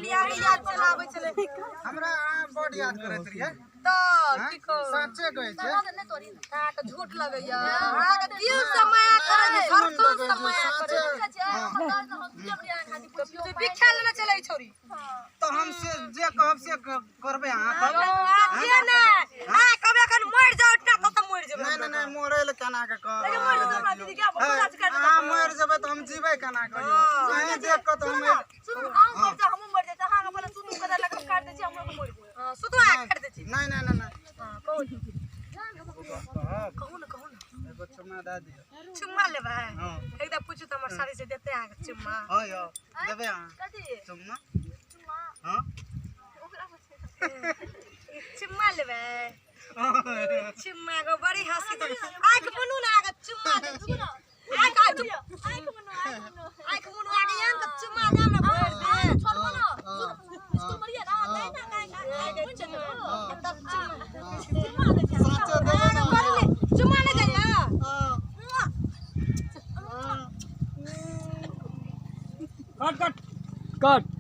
छलियै अहाँके याद चला आबै छलै। हमरा अहाँ बड याद करैत रहियै। तऽ की कहू, साचे कहै छै। अहाँके झूठ लगैया, अहाँके दिल से माया करै छै, सरसों से माया करै छै। भिक्षा लेने चलै छौरी। तऽ हम से जे कहब से करबै अहाँ तब? जे ने अहाँ कहबै एखन मरि जाउ इतना तऽ मरि जेबै। नहि नहि नहि, मरै लए केना के कहब? लेकिन मरि जेबै हमरा दीदी के बहुत अच्छा कर। अहाँ मरि जेबै तऽ हम जीबै केना कहियौ? अहीं देख कऽ तऽ हम सुनू, अहूँ मरि जाउ, हमहूँ मरि जाइ छी। अहाँके पहिले सुतू, कतऽ लग काटि दै छी, हमरो के मरि जेबै। हँ, सुतू अहाँ काटि दै छी। नहि नहि नहि नहि। हँ, कहू। कहब। कहू ने, कहू ने। एगो चुम्मा दए दियौ। चुम्मा लेबै? हँ। एकदा पूछू तऽ हमर साड़ी से देतै अहाँके चुम्मा? हँ यौ, देबै अहाँ? कथी? चुम्मा। चुम्मा? हँ। ओकरा चुम्मा लेबै? चुम्मा गो बड़ी हँसी दे। आँखि मुनू ने, आगे चुम्मा दै छी। आँखि आँखि आँखि मुनू, आँखि मुनू। आँखि मुनू, आगे आन तऽ चुम्मा देब ने भरि दे। छोड़बो ना, स्कूल मरिए ना, नहीं ना, आँखि मुन चलो। तब चुम्मा। चुम्मा दै छी। साचे देबै ने? कर ले, चुम्मा नहि दैया। कट कट कट।